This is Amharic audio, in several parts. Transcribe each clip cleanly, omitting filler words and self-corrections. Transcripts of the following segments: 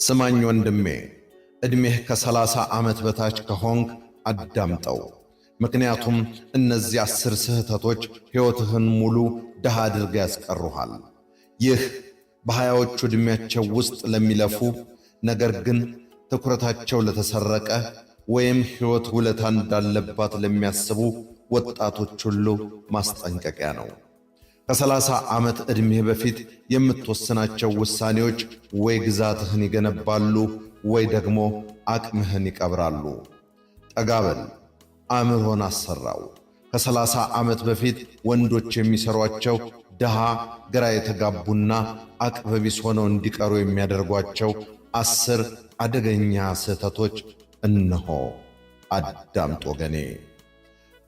ስማኝ ወንድሜ፣ ዕድሜህ ከ30 ዓመት በታች ከሆንክ አዳምጠው። ምክንያቱም እነዚህ 10 ስህተቶች ሕይወትህን ሙሉ ድሃ አድርገው ያስቀሩሃል። ይህ በ20ዎቹ ዕድሜያቸው ውስጥ ለሚለፉ፣ ነገር ግን ትኩረታቸው ለተሰረቀ ወይም ሕይወት ውለታ እንዳለባት ለሚያስቡ ወጣቶች ሁሉ ማስጠንቀቂያ ነው። ከ30 ዓመት ዕድሜህ በፊት የምትወስናቸው ውሳኔዎች ወይ ግዛትህን ይገነባሉ ወይ ደግሞ አቅምህን ይቀብራሉ። ጠጋ በል፣ አእምሮህን አሰራው። ከ30 ዓመት በፊት ወንዶች የሚሰሯቸው ድሃ፣ ግራ የተጋቡና አቅመቢስ ሆነው እንዲቀሩ የሚያደርጓቸው 10 አደገኛ ስህተቶች እነሆ። አዳምጥ ወገኔ።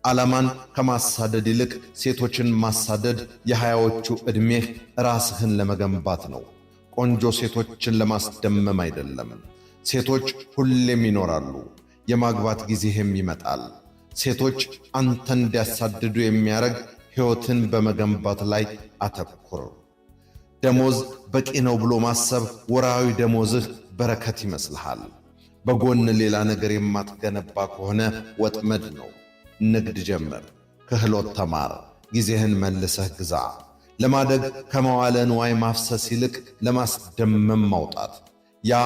ዓላማን ከማሳደድ ይልቅ ሴቶችን ማሳደድ። የ20ዎቹ ዕድሜህ ራስህን ለመገንባት ነው፣ ቆንጆ ሴቶችን ለማስደመም አይደለም። ሴቶች ሁሌም ይኖራሉ፣ የማግባት ጊዜህም ይመጣል። ሴቶች አንተን እንዲያሳድዱ የሚያደርግ ሕይወትን በመገንባት ላይ አተኩር። ደሞዝ በቂ ነው ብሎ ማሰብ። ወርሃዊ ደሞዝህ በረከት ይመስልሃል። በጎን ሌላ ነገር የማትገነባ ከሆነ ወጥመድ ነው። ንግድ ጀምር፣ ክህሎት ተማር፣ ጊዜህን መልሰህ ግዛ። ለማደግ ከመዋለ ንዋይ ማፍሰስ ይልቅ ለማስደመም ማውጣት። ያ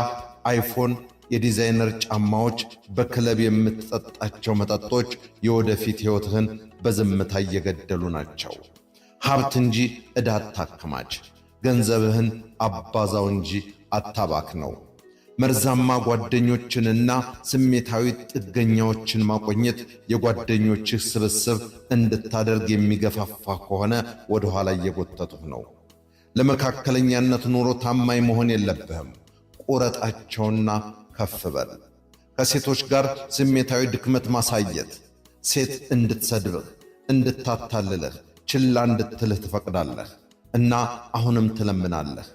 iPhone፣ የዲዛይነር ጫማዎች፣ በክለብ የምትጠጣቸው መጠጦች የወደፊት ሕይወትህን በዝምታ እየገደሉ ናቸው። ሀብት እንጂ ዕዳ አታከማች። ገንዘብህን አባዛው እንጂ አታባክነው። መርዛማ ጓደኞችንና ስሜታዊ ጥገኛዎችን ማቆየት። የጓደኞችህ ስብስብ እንድታደርግ የሚገፋፋ ከሆነ ወደ ኋላ እየጎተቱህ ነው። ለመካከለኛነት ኑሮ ታማኝ መሆን የለብህም። ቁረጣቸውና ከፍ በል። ከሴቶች ጋር ስሜታዊ ድክመት ማሳየት። ሴት እንድትሰድብህ፣ እንድታታልልህ፣ ችላ እንድትልህ ትፈቅዳለህ እና አሁንም ትለምናለህ።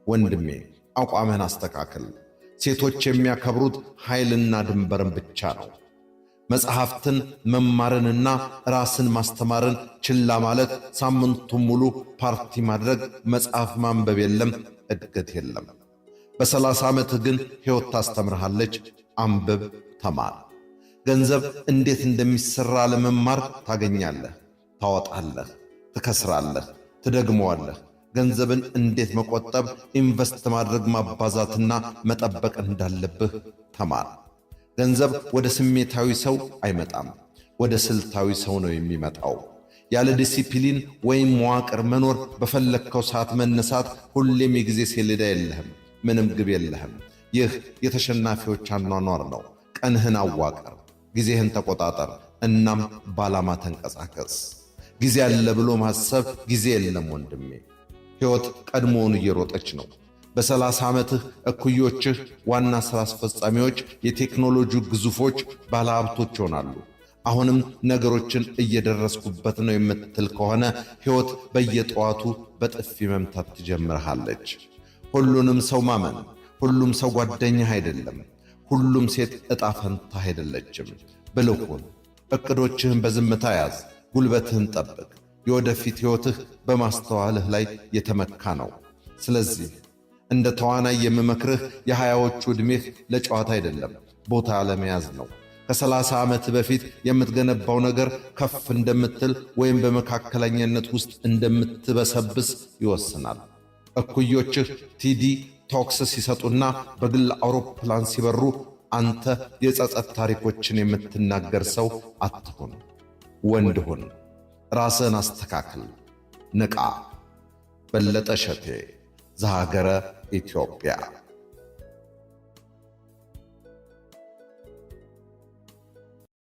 ወንድሜ፣ አቋምህን አስተካክል። ሴቶች የሚያከብሩት ኃይልና ድንበርን ብቻ ነው። መጽሐፍትን መማርንና ራስን ማስተማርን ችላ ማለት፣ ሳምንቱን ሙሉ ፓርቲ ማድረግ፣ መጽሐፍ ማንበብ የለም፣ እድገት የለም። በ30 ዓመትህ ግን ሕይወት ታስተምርሃለች። አንብብ፣ ተማር። ገንዘብ እንዴት እንደሚሠራ ለመማር ታገኛለህ፣ ታወጣለህ፣ ትከስራለህ፣ ትደግመዋለህ። ገንዘብን እንዴት መቆጠብ፣ invest ማድረግ፣ ማባዛትና መጠበቅ እንዳለብህ ተማር። ገንዘብ ወደ ስሜታዊ ሰው አይመጣም፣ ወደ ስልታዊ ሰው ነው የሚመጣው። ያለ ዲሲፕሊን ወይም መዋቅር መኖር፣ በፈለግከው ሰዓት መነሳት፣ ሁሌም የጊዜ ሰሌዳ የለህም፣ ምንም ግብ የለህም። ይህ የተሸናፊዎች አኗኗር ነው። ቀንህን አዋቅር፣ ጊዜህን ተቆጣጠር፣ እናም ባላማ ተንቀሳቀስ። ጊዜ አለ ብሎ ማሰብ፣ ጊዜ የለም ወንድሜ። ሕይወት ቀድሞውን እየሮጠች ነው። በ30 ዓመትህ እኩዮችህ ዋና ሥራ አስፈጻሚዎች፣ የቴክኖሎጂ ግዙፎች፣ ባለሀብቶች ይሆናሉ። አሁንም ነገሮችን እየደረስኩበት ነው የምትል ከሆነ ሕይወት በየጠዋቱ በጥፊ መምታት ትጀምርሃለች። ሁሉንም ሰው ማመን። ሁሉም ሰው ጓደኛህ አይደለም። ሁሉም ሴት ዕጣ ፈንታህ አይደለችም። ብልህ ሁን። እቅዶችህን በዝምታ ያዝ። ጉልበትህን ጠብቅ። የወደፊት ሕይወትህ በማስተዋልህ ላይ የተመካ ነው። ስለዚህ እንደ ተዋናይ የምመክርህ፣ የ20ዎቹ ዕድሜህ ለጨዋታ አይደለም፣ ቦታ ለመያዝ ነው። ከ30 ዓመት በፊት የምትገነባው ነገር ከፍ እንደምትል ወይም በመካከለኛነት ውስጥ እንደምትበሰብስ ይወስናል። እኩዮችህ TED Talks ሲሰጡና በግል አውሮፕላን ሲበሩ አንተ የጸጸት ታሪኮችን የምትናገር ሰው አትሁን። ወንድ ሁን። ራስህን አስተካክል። ንቃ። በለጠ ሸቴ፣ ዘሀገረ ኢትዮጵያ።